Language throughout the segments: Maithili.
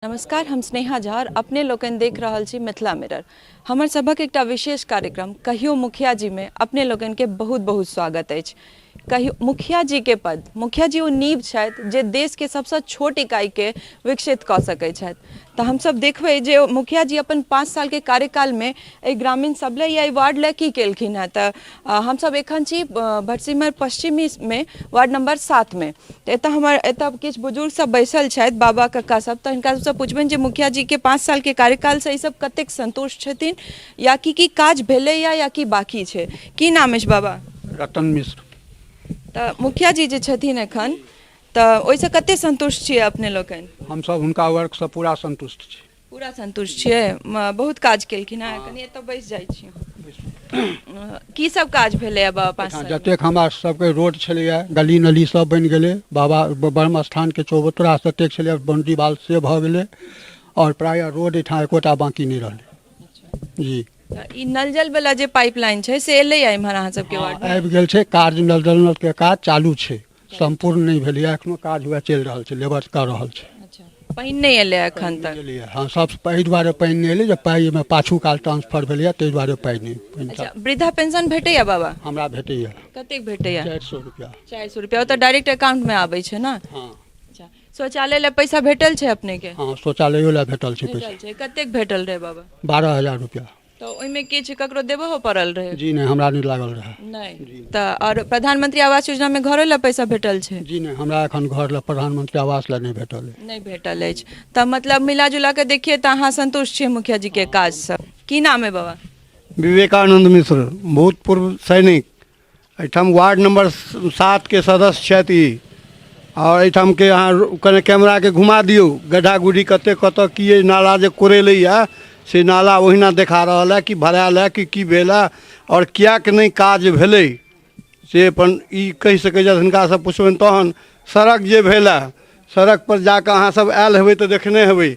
नमस्कार, हम स्नेहा झा और अपने लोकनि देख रहल छी मिथिला मिरर। हमर सभक एकटा विशेष कार्यक्रम कहियो मुखिया जी में अपने लोकनि के बहुत बहुत स्वागत अछि। कहियो मुखिया जी के पद, मुखिया जी ओ नींव छथि जे देश के सबसँ छोट इकाई के विकसित कऽ सकैत छथि। तऽ हमसब देखबै जे मुखिया जी अपन 5 साल के कार्यकाल में एहि ग्रामीण सब लए या एहि वार्ड लए की केलखिन हेँ। तऽ हमसब एखन छी भटसिमर पश्चिमी में वार्ड नंबर 7 में। तऽ एतऽ हमर एतऽ किछु बुजुर्ग सब बैसल छथि, बाबा कक्का सब, तऽ हिनका सबसँ पुछबनि जे मुखिया जी के 5 साल के कार्यकाल से ई सब कतेक संतुष्ट छथिन या की की काज भेलैया या की बाकी छै। की नाम अछि बाबा? रतन मिश्र। तऽ मुखिया जी जे छथिन एखन, तऽ ओहिसँ कतेक संतुष्ट छियै अपने लोकनि? हमसब हुनका वर्कसँ पूरा संतुष्ट छी। पूरा संतुष्ट छियै? बहुत काज केलखिन हेँ। कनि एतऽ बैस जाइ छी। की सब काज भेलैया बाबा 5 साल? जतेक हमरा सबके रोड छलैया, गली नली सब बनि गेलै, बाबा ब्रह्म स्थानके चौबतरा ततेक छलैया, बाउंड्री वाल से भऽ गेलै, आओर प्रायः रोड एहिठाम एकोटा बाँकी नहि रहलै जी। ई नल जल वाला जे पाइपलाइन छै से एलैया इम्हर अहाँ सबके वार्ड में? आबि गेल छै कार्य, नल जल के काज चालू छै, सम्पूर्ण नहि भेलैया एखनो, काज वएह चलि रहल छै, लेबर कऽ रहल छै। अच्छा, पानि नहि एलै एखन तक? एलैया, हँ, सब एहि दुआरे पानि नहि एलै जे पाइ एहिमे पाछू काल ट्रांसफर भेलैया, ताहि दुआरे पाइ नहि। पानि। अच्छा, वृद्धा पेंशन भेटैया बाबा? हमरा भेटैया। कतेक भेटैया? 400 रुपया। 400 रुपया, ओ तऽ डायरेक्ट अकाउंट में आबै छै ने? हँ। अच्छा, शौचालय लए पैसा भेटल छै अपने के? हँ, शौचालयो लए भेटल छै पैसा। भेटल छै। कतेक भेटल रहै बाबा? 12,000 रुपया। तऽ ओहिमे किछु ककरो देबहो पड़ल रहै? जी नहि, हमरा नहि लागल रहै। नहि। तऽ आओर प्रधानमंत्री आवास योजना मे घरो लए पैसा भेटल छै? जी नहि, हमरा एखन घर लए प्रधानमंत्री आवास लए नहि भेटल अछि। नहि भेटल अछि। तऽ मतलब मिला जुला कऽ देखियै तऽ अहाँ संतुष्ट छियै मुखिया जी के काज सँ। की नाम है बाबा? विवेकानंद मिश्र, भूतपूर्व सैनिक, एहिठाम वार्ड नंबर 7 के सदस्य छथि ई। आओर एहिठामके अहाँ कने कैमराके घुमा दियौ, गड्ढा गुड्ढी कते कतऽ की अइ, नाला जे कोरेलैए से नाला ओहिना देखा रहल है कि भरायल है कि की भेल है आओर किएक नहि काज भेलै से अपन ई कहि सकै छथि, हिनकासँ पुछबनि तहन। सड़क जे भेल है, सड़कपर जाकऽ अहाँसब आयल हेबै तऽ देखने हेबै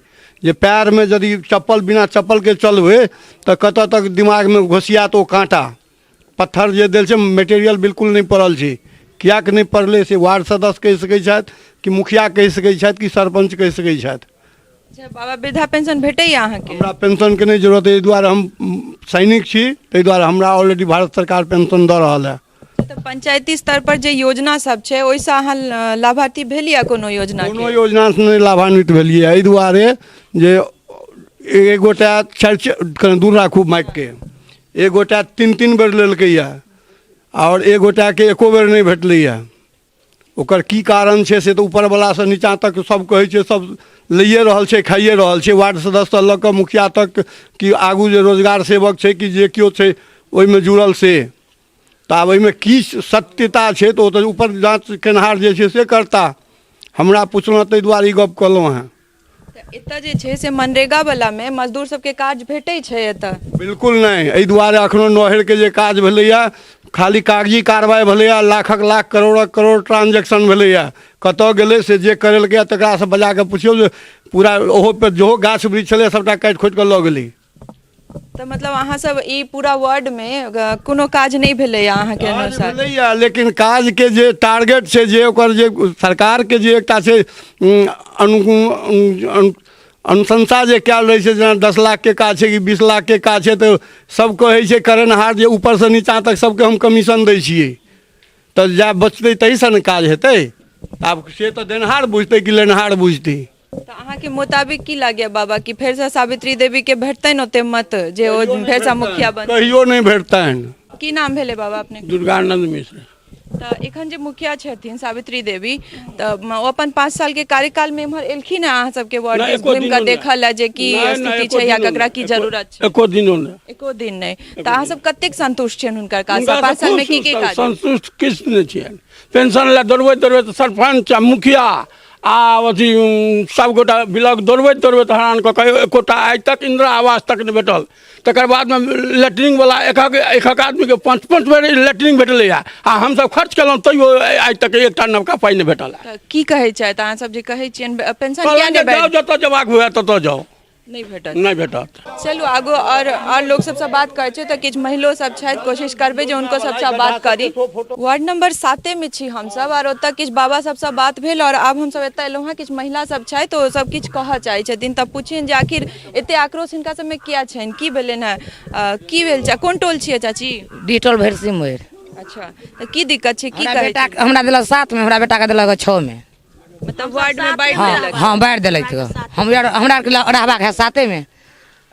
जे पयरमे यदि चप्पल बिना चप्पलके चलबै तऽ कतऽ तक दिमागमे घोसियात ओ काँटा। पत्थर जे देल छै, मटेरियल बिल्कुल नहि पड़ल छै। किएक नहि पड़लै से वार्ड सदस्य कहि सकै छथि कि मुखिया कहि सकै छथि कि सरपञ्च कहि सकै छथि। अच्छा बाबा, वृद्धा पेंशन भेटैया अहाँके? हमरा पेंशनके नहि जरूरत एहि दुआरे हम सैनिक छी, ताहि दुआरे हमरा ऑलरेडी भारत सरकार पेंशन दऽ रहल है। तऽ पंचायती स्तर पर जे योजना सब छै ओहिसँ अहाँ लाभार्थी भेलियै कोनो योजना? कोनो योजनासँ नहि लाभान्वित भेलियै, एहि दुआरे जे एक गोटा चारि, कनि दूर राखू माइकके, एक गोटा 3-3 बेर लेलकैए आओर एक गोटाके एको बेर नहि भेटलैए। ओकर की कारण छै से तऽ ऊपरवलासँ नीचाँ तक सब कहै छै, सब लैए रहल छै, खाइए रहल छै, वार्ड सदस्यसँ लऽ कऽ मुखिया तक कि आगू जे रोजगार सेवक छै कि जे केओ छै ओहिमे जुड़ल से। तऽ आब एहिमे की सत्यता छै तऽ ओ तऽ ऊपर जाँच केनहार जे छै से करता। हमरा पुछलहुँ ताहि दुआरे ई गप कहलहुँ हेँ। तऽ एतऽ जे छै से मनरेगा वला मे मजदूर सबके काज भेटै छै एतऽ? बिल्कुल नहि। एहि दुआरे एखनो नहरके जे काज भेलैए खाली कागजी कार्रवाइ भेलैए, लाखक लाख करोड़क करोड़ ट्रांजेक्शन भेलैए, कतऽ गेलै से जे करेलकैए तकरासँ बजा कऽ पुछियौ जे पूरा ओहो पर जेहो गाछ वृक्ष छलै सबटा काटि खोटि कऽ लऽ गेलै। तऽ मतलब अहाँ सब ई पूरा वार्ड मे कोनो काज नहि भेलैए अहाँके काज अनुसार? भेलैए, लेकिन काजके जे टारगेट छै, जे ओकर जे सरकारके जे एकटा छै अनु अनुशंसा जे कयल रहै छै, जेना 10 लाखके काज छै कि 20 लाखके काज छै, तऽ सब कहै छै करेनहार जे ऊपरसँ नीचाँ तक सबके हम कमीशन दै छियै, तऽ जा बचतै तहीसँ ने काज हेतै। आब से तऽ देनहार बुझतै कि लेनहार बुझतै। तऽ अहाँके मुताबिक की लागैया बाबा कि फेरसँ सावित्री देवी के भेटतनि ओते मत जे ओ फेरसँ मुखिया बन? कहियो नहि भेटतनि। की नाम भेलै बाबा अपने? दुर्गानंद मिश्र। तऽ एखन जे मुखिया छथिन सावित्री देवी, तऽ ओ अपन 5 साल के कार्यकाल में एम्हर एलखिन हँ अहाँ सबके वार्ड नहि, दिस एको घुमि कऽ दिनो देखऽ लए जे की नहि, नहि, स्थिति एको छै या दिनो ककरा नहि, की जरूरत छै? एको दिनो नहि। एको दिन नहि। तऽ अहाँ सब कतेक संतुष्ट छियनि हुनकर काज हुनका 5 साल में की खूब की काज? संतुष्ट किछु नहि छियनि। पेंशन लए दौड़बैत दौड़बैत सरपञ्च आ मुखिया आ अथी सबगोटा ब्लॉक दौड़बैत दौड़बैत हरान कऽ कऽ एकोटा आइ तक इन्दिरा आवास तक नहि भेटल। तकर बादमे लैट्रिनवला एकहक एकहक आदमीके 5-5 बेर लैट्रिन भेटलैए आ हमसब खर्च केलहुँ तैयो आइ तक एकटा नवका पाइ नहि भेटल। तऽ की कहै छथि अहाँ सब जे कहै छियनि पेंशन किया नहि जाउ, जतऽ जेबाक हुए ततऽ जाउ। नहि भेटत। नहि भेटत। चलू आगू और लोक सबसँ बात करै छै तऽ किछु महिलो सब छथि, कोशिश करबै जे हुनको सबसँ बात करी। वार्ड नंबर 7 मे छी हमसब और ओतऽ किछु बाबा सबसँ बात भेल और आब हमसब एतऽ एलहुँ हँ, किछु महिला सब छथि, ओ सब किछु कहऽ चाहै छथिन, तऽ पुछियनि जे आखिर एते आक्रोश हिनका सबमे किया छनि, की भेलनि हँ, की भेल छै, कोन टोल छियै चाची? डिटोल भरि सिमरि। अच्छा, तऽ की दिक्कत छै, की हमरा कहै बेटा छी? हमरा देलक 7 मे, हमरा बेटाके देलक 6 मे। मतलब वार्ड में बांटि हाँ, देलक। हाँ, बांटि देलक। हमरा आरके रहबाक है 7 में।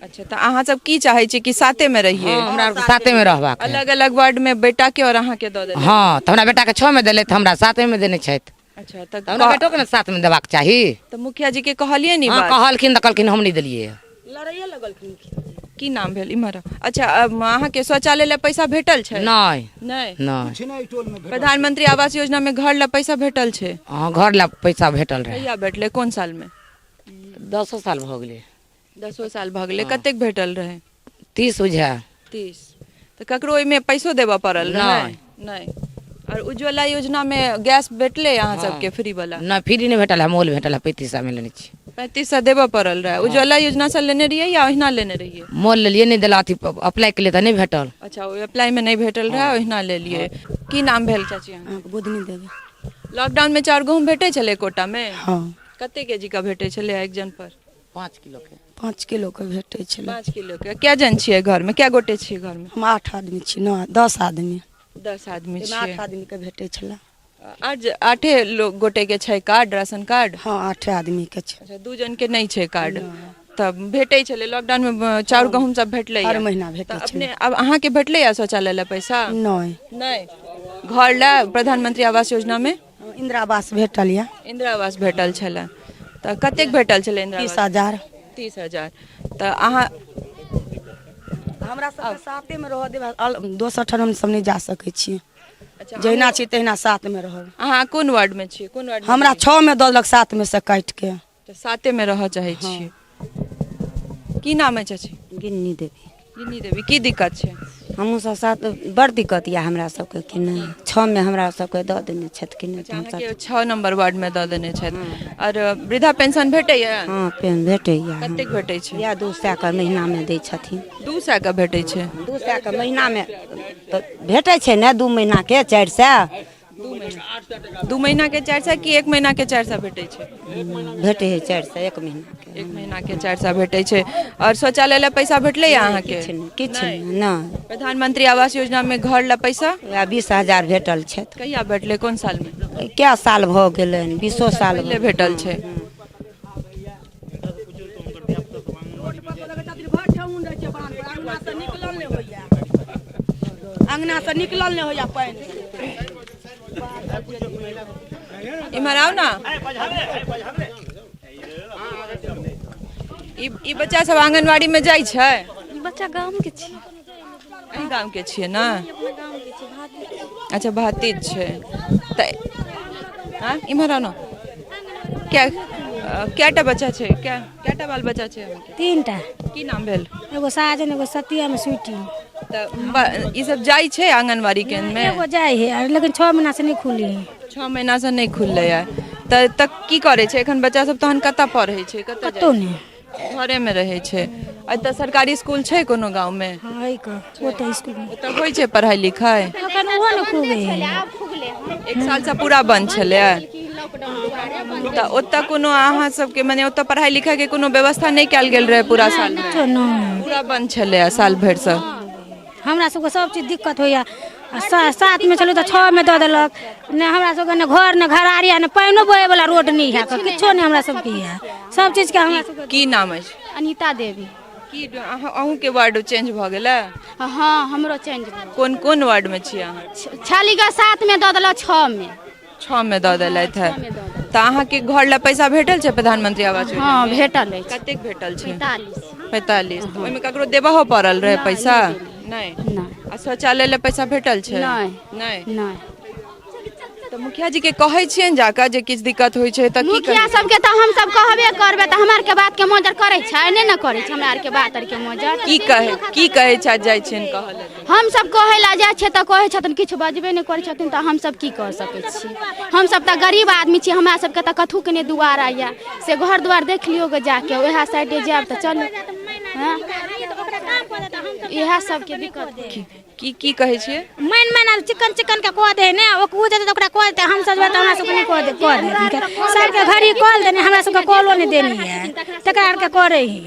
अच्छा, तऽ अहाँ सब की चाहै छी कि 7 में रहिए? हाँ, हमरा आरके 7 में रहबाक है। अलग अलग वार्ड में बेटा के और अहाँ के दऽ देलक। हाँ, तऽ हमरा बेटा के 6 में देलथि, हमरा 7 में देने छथि। अच्छा, तऽ तऽ हमरा बेटो के ने 7 में देबाक चाही। तऽ मुखिया जी के कहलियै नी हाँ, बात? कहलखिन तऽ कहलखिन हम नहि देलियै। लड़ैये लगलखिन। की नाम भेल इम्हर? अच्छा, अहाँके शौचालय लए पैसा भेटल छै? नहि। नहि? नहि। प्रधानमंत्री आवास योजना में घर लए पैसा भेटल छै? हाँ, घर लए पैसा भेटल रहै। कहिया भेटलै, कोन साल में? 10 साल भऽ गेलै। 10 साल भऽ गेलै। कतेक भेटल रहै? 30 बुझाय। 30। तऽ ककरो ओहिमे पैसो देबऽ पड़ल रहै? नहि। नहि। और उज्ज्वला योजना में गैस भेटलै अहाँ सबके फ्री वाला? नहि, फ्री नहि भेटल है, मोल भेटल है, 35 सए में लेने छी। 35 सए देबऽ पड़ल रहै। उज्ज्वला योजना से लेने रहियै या ओहिना लेने रहियै? मोल लेलियै, नहि देला, अथी अप्लाई केलियै तऽ नहि भेटल। अच्छा, ओ अप्लाई में नहि भेटल रहै, ओहिना लेलियै। की नाम भेल चाची अहाँके? अहाँके बुधनी देवी। लॉकडाउन में चाउर गहूँम भेटै छलै कोटा में? हाँ। कते केजी का भेटै छलै एक जन पर? 5 किलो के। 5 किलो के भेटै छलै। 5 किलो के। कै जन छियै घर में, कै गोटे छियै घर में? हम 8 आदमी छी, 9 10 आदमी। 10 आदमी एहिमे छियै। 8 आदमी के भेटै छलै। 8 लोग गोटे के छै कार्ड, राशन कार्ड? हाँ, 8 आदमी के छै। अच्छा, 2 जन के नहि छै कार्ड। तब भेटै छलै लॉकडाउन में चाउर गहूँम सब भेटलै? हर महीना भेटै तऽ छलै। अपने आब अहाँके भेटलै या शौचालय लए पैसा? नहि। नहि। घर लए प्रधानमंत्री आवास योजना में? इंदिरा आवास भेटल यऽ। इंदिरा आवास भेटल छलै। तऽ कतेक भेटल छलै इंदिरा आवास? 30,000। 30,000। तऽ अहाँ हमरा सबके 7 में रहऽ देब, दोसर ठाम हम सब नहि जा सकै छी। अच्छा, जहिना छी तहिना 7 में रहब। अहाँ कोन वार्ड में छी? कोन वार्ड में? हमरा 6 में दऽ देलक, 7 में से काटि के। तऽ 7 में रहऽ चाहै छियै। की नाम है चाची? गिन्नी देवी। गिन्नी देवी, की दिक्कत छै? हमहूँ सब 7, बड़ दिक्कत यऽ हमरा सबके कि नहि, 6 में हमरा सबके दऽ देने छथि कि नहि। अच्छा, अहाँके 6 नंबर वार्ड में दऽ देने छथि। और वृद्धा पेंशन भेटैया? हाँ, पेन भेटैया। कतेक भेटै छै? इएह 200 के महीना में दै छथिन। 200 के भेटै छै? 200 के महीना में तऽ भेटै छै ने, 2 महीना के 400। 2 महीना के 400 कि 1 महीना के 400 भेटै छै? भेटै है 400, 1 महीना के। 1 महीना के 400 भेटै छै। और शौचालय लए पैसा भेटलै अहाँके? किछु नहि, किछु नहि, नहि। प्रधानमंत्री आवास योजना में घर लए पैसा? वएह 20,000 भेटल छै। कहिया भेटलै, कोन साल में? कै साल भऽ गेलनि, 20 साल पहिले भेटल छै। अंगना से निकलल नहि होइया पानि। इम्हर आउ ना। ई बच्चा सब आंगनबाड़ी में जाइ छै? ई बच्चा गाम के छियै। अहीं गाम के छियै ना? अच्छा, भातिज छै। तऽ हाँ, इम्हर आउ ना। कएटा बच्चा छै? कएटा बाल बच्चा छै अहाँके? 3टा। की नाम भेल? एगो साजन, एगो सतिया में स्वीटी। तऽ ई सब जाइ छै आंगनबाड़ी केंद्र में? एगो जाइ है, लेकिन 6 महीना से नहि खुली है। 6 महीना से नहि खुललै है। तऽ की करै छै एखन बच्चा सब? तहन कतऽ पढ़ै छै? कतऽ जाइ कतौ नहि, घरे में रहै छै। एतऽ सरकारी स्कूल छै कोनो गाँव में? हाँ, है कऽ ओतऽ स्कूल में। ओतऽ होइ छै पढ़ाई लिखाई? एखन ओहो नहि खुलै है। 1 साल से पूरा बंद छलै। तऽ ओतऽ कोनो अहाँ सबके मने ओतऽ पढ़ाई लिखाई के कोनो व्यवस्था नहि कयल गेल रहै पूरा साल में? किछो नहि, पूरा बंद छलै साल भरि से। हमरा सबके सब चीज दिक्कत होइया। आ 7 में छलै तऽ 6 में दऽ देलक। नहि हमरा सबके नहि घर, नहि घरारी, नहि पानिओ बहे वाला रोड नहि है, किछो नहि हमरा सबके है। सब चीज के हमरा सबके। की नाम अछि? अनीता देवी। की अहूँके वार्ड चेंज भऽ गेलै? हाँ, हमरो चेंज भऽ गेल। कोन कोन वार्ड में छियै अहाँ? छालीगढ़ 7 में दऽ देलक, 6 में। 6 में दऽ देलथि है। तऽ अहाँके घर लए पैसा भेटल छै प्रधानमंत्री आवास योजना? हाँ, भेटल अछि। कतेक भेटल छै? 45। 45। ओहिमे ककरो देबहो पड़ल रहै पैसा? नहि। नहि। आ शौचालय लए पैसा भेटल छै? नहि। नहि। नहि। तऽ मुखिया जी के कहै छियनि जाकऽ जे किछु दिक्कत होइ छै तऽ की मुखिया कहै सबके तऽ हमसब कहबे करबै तऽ हमरा आरके बातके मोजर करै छै नहि ने करै छै हमरा आरके बात आरके मोजर। की कहै छथि जाइ छियनि कहऽ लेल? हमसब कहै लए जाइ छियै तऽ कहै छथिन किछु बजबे नहि करै छथिन, तऽ हमसब की कऽ सकै छी? हमसब तऽ गरीब आदमी छी, हमरा सबके तऽ कथूके नहि दुआरा यऽ, से घर दुआर देख लियौ गे जाके, उएह साइडे जायब तऽ चलू। हँ, इएह सबके दिक्कत। की की कहै छियै? मैन मैन चिकन चिकन के कऽ दे ने, ओ जेतै तऽ ओकरा कऽ देतै, हमसब जेबै तऽ हमरा सबके नहि कऽ दे, कऽ दे सबके घड़ी कॉल देने, हमरा सबके कॉलो नहि देनी है, तकरा आरके करै है।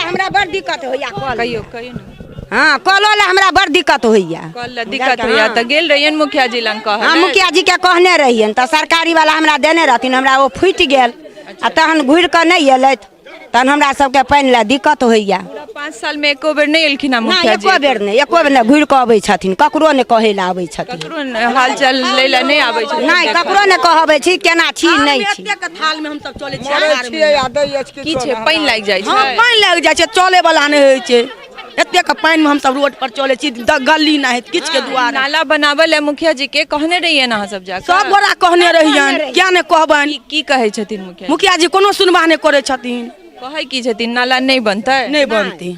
हमरा बड़ दिक्कत होइया कॉल। कहियो कहियो ने। हँ, कॉलो लए हमरा बड़ दिक्कत होइया। कॉल लए दिक्कत होइया तऽ गेल रहियनि मुखिया जी लग कहऽ? हँ, मुखिया जी के कहने रहियनि तऽ सरकारी वाला हमरा देने रहथिन, हमरा ओ फूटि गेल आ तहन घुरि कऽ नहि एलथि, तहन हमरा सबके पानि लए दिक्कत होइया। 5 साल में एको बेर नहि एलखिन हँ मुखिया जी? एको बेर नहि, एको बेर नहि घुरि कऽ अबै छथिन, ककरो नहि कहै लए आबै छथिन, ककरो हाल चाल लै लए नहि आबै छथिन, नहि ककरो नहि कहबै छी केना छी नहि छी। थाल में हमसब चलै छियै, की छै, पानि लागि जाइ छै? हँ, पानि लागि जाइ छै, चलै वाला नहि होइ छै, एतेक पानि में हमसब रोड पर चलै छी, गली नहि किछु के दुआरे। नाला बनाबऽ लए मुखिया जी के कहने रहियनि अहाँ सब जाकऽ? सब गोरा कहने रहियनि, किया नहि कहबनि। की कहै छथिन मुखिया? मुखिया जी कोनो सुनवाह नहि करै छथिन। कहै की छथिन, नाला नहि बनतै? नहि बनतै।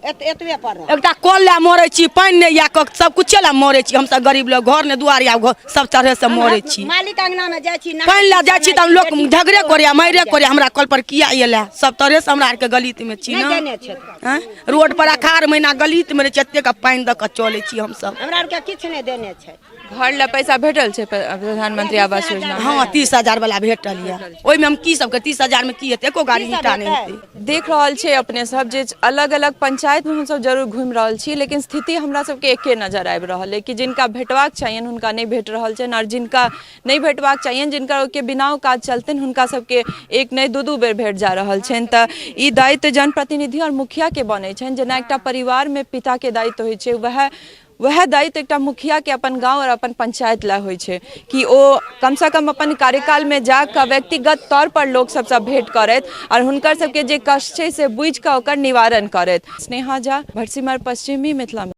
एतबे पर एकटा कल लए मरै छी, पानि नहि या सब कुछे लए मरै छी हमसब गरीब लोग, घर नहि दुआर या सब तरह से मरै छी। मालिक अंगना में जाइ छी, पानि लए जाइ छी तऽ लोक झगड़े करैया, मारे करैया, हमरा कल पर किया एलै, सब तरह से हमरा आरके गलीत में छी ने, रोड पर अखाड़ महीना गलीत में रहै छी, एतेक पानि दऽ कऽ चलै छी हमसब। हमरा आरके किछु नहि देने छै। घर लए पैसा भेटल छै प्रधानमंत्री आवास योजना? हँ, 30,000 वाला भेटल यऽ, ओहिमे हम की सबके 30,000 में की हेतै, एको गाड़ी ईंटा नहि हेतै। देख रहल छै अपने सब जे अलग अलग पंचायत में हमसब जरूर घुमि रहल छी, लेकिन स्थिति हमरा सबके एके नजर आबि रहल अइ कि जिनका भेटबाक चाहियनि हुनका नहि भेट रहल छनि, आओर जिनका नहि भेटबाक चाहियनि, जिनका ओहिके बिना काज चलतनि, हुनका सबके एक नहि 2-2 बेर भेट जा रहल छनि। तऽ ई दायित्व जनप्रतिनिधि आओर मुखियाके बनै छनि। जेना एकटा परिवारमे पिताके दायित्व होइ छै, वएह दायित्व एकटा मुखियाके अपन गाँव आओर अपन पंचायत लए होइ छै कि ओ कमसँ कम अपन कार्यकालमे जाकऽ व्यक्तिगत तौर पर लोक सबसँ भेंट करथि आओर हुनकर सबके जे कष्ट छै से बुझिकऽ ओकर निवारण करथि। स्नेहा झा, भटसिमर पश्चिमी, मिथिला।